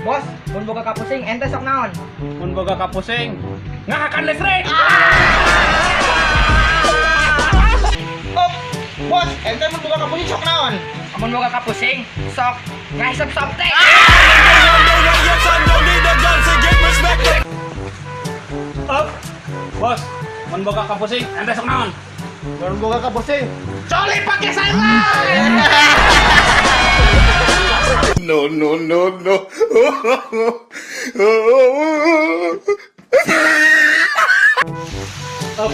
Bos, mun boga kapusing, ente sok naon? Mun boga kapusing, ngahakan listrik. Op, bos, ente mun boga kapusing sok naon? Amun boga kapusing, sok ngahisap Softex. Up. Bos, mun boga kapusing, ente sok naon? Mun boga kapusing, Coli pakai sideline. No, no, no, no. Op,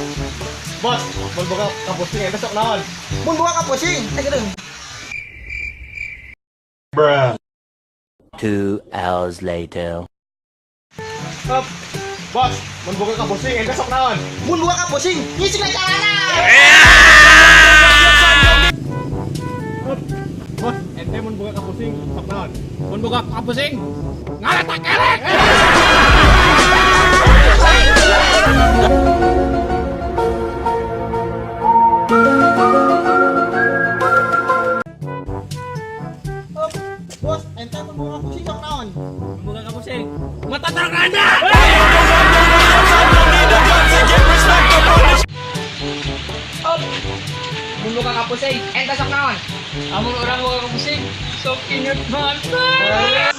bos, mun boga kapusing ente sok naon? Mun boga kapusing, eh gitu. 2 hours later. Op, bos, mun boga kapusing ente sok naon? Mun boga kapusing, ngisi ka calana. Op, bos, ente mun boga kapusing sok naon? Mun boga kapusing, ngaletak elek. Op, bos, ente mun boga kapusing sok naon? Mun boga kapusing, matatrang anda. Op, mun boga kapusing, ente sok naon? Amun urang boga kapusing, sok inget mantan.